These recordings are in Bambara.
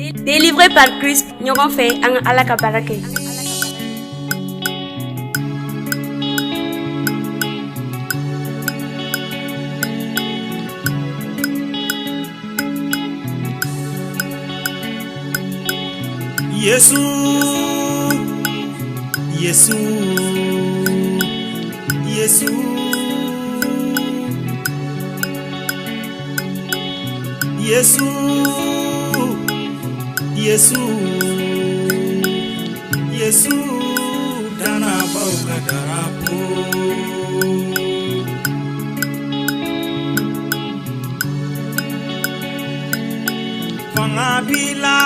Délivré par Christ, ɲɔgɔn fɛ an ka Ala ka baara kɛ. Yesu, Yesu, Yesu, Yesu, Yesu, Yesu, dannabaaw ka darapo. Fanga b'i la,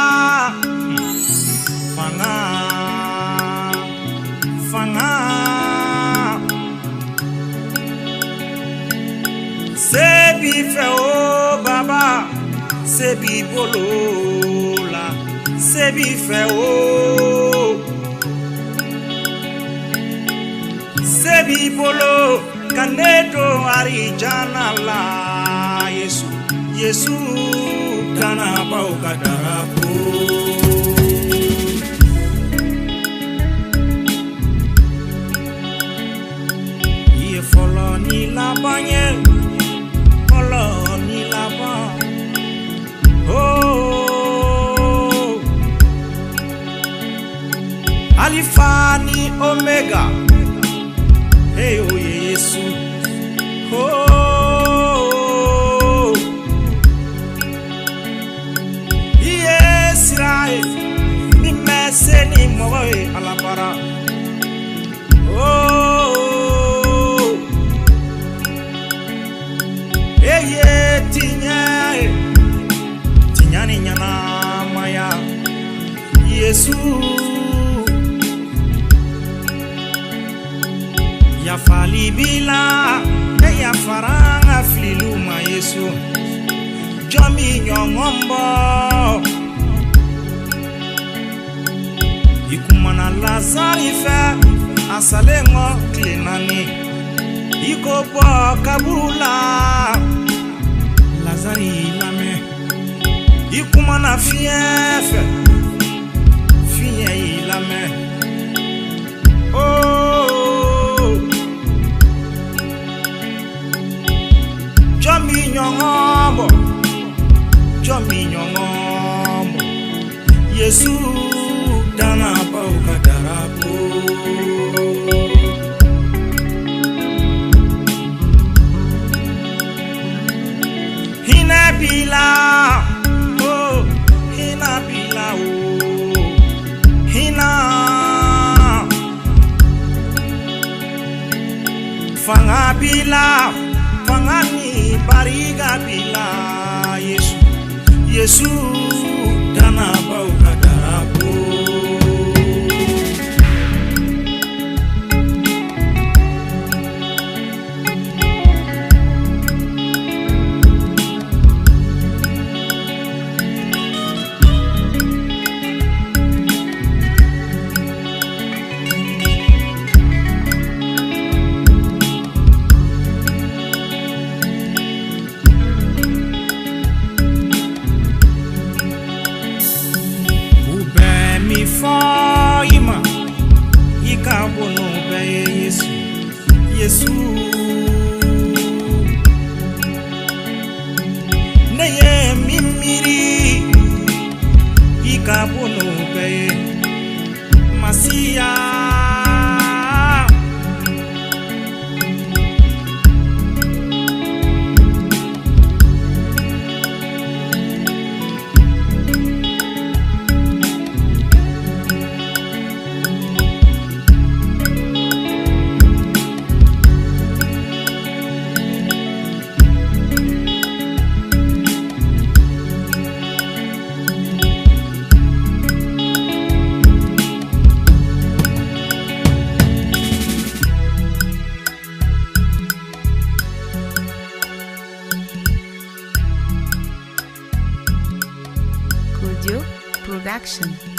fanga, fanga. Se b'i fɛ o baba, se b'i bolo la, se b'i fɛ o. Se b'i bolo ka ne don arijana la, Yesu, Yesu, dannabaaw ka darapo. I ye fɔlɔ ni laban ye, fɔlɔ ni laban. Oh, Alifa ni Omega, hey, oh Yesu. Oh, i ye sira ye min bɛ se ni mɔgɔ ye Ala bara. Oh, e ye tiɲɛ ye, tiɲɛ ni ɲɛnamaya, Yesu. Yafali b'i la, e yafara an ka fililiw ma, Yesu. Jɔn b'i ɲɔgɔn bɔ? I kumana Lazari fɛ, a salen kɔ tile 4. I ko bɔ kaburu la, Lazari y'i lamɛn. I kumana fiɲɛ fɛ, fiɲɛ y'i lamɛn. Oh, jɔn b'i ɲɔgɔn bɔ? Jɔn b'i ɲɔgɔn bɔ? Yesu, dannabaaw ka darapo. Hinɛ b'i la, oh, hinɛ b'i la, oh, hinɛ. Fanga b'i la, fanga ni barika b'i la, Yesu, Yesu, dannabaaw ka darapo. U bɛ min fɔ i ma, i ka bon n'o bɛɛ ye, Yesu, Yesu. Ne ye min miiri, i ka bon n'o bɛɛ ye, Masiya. Kodio Production.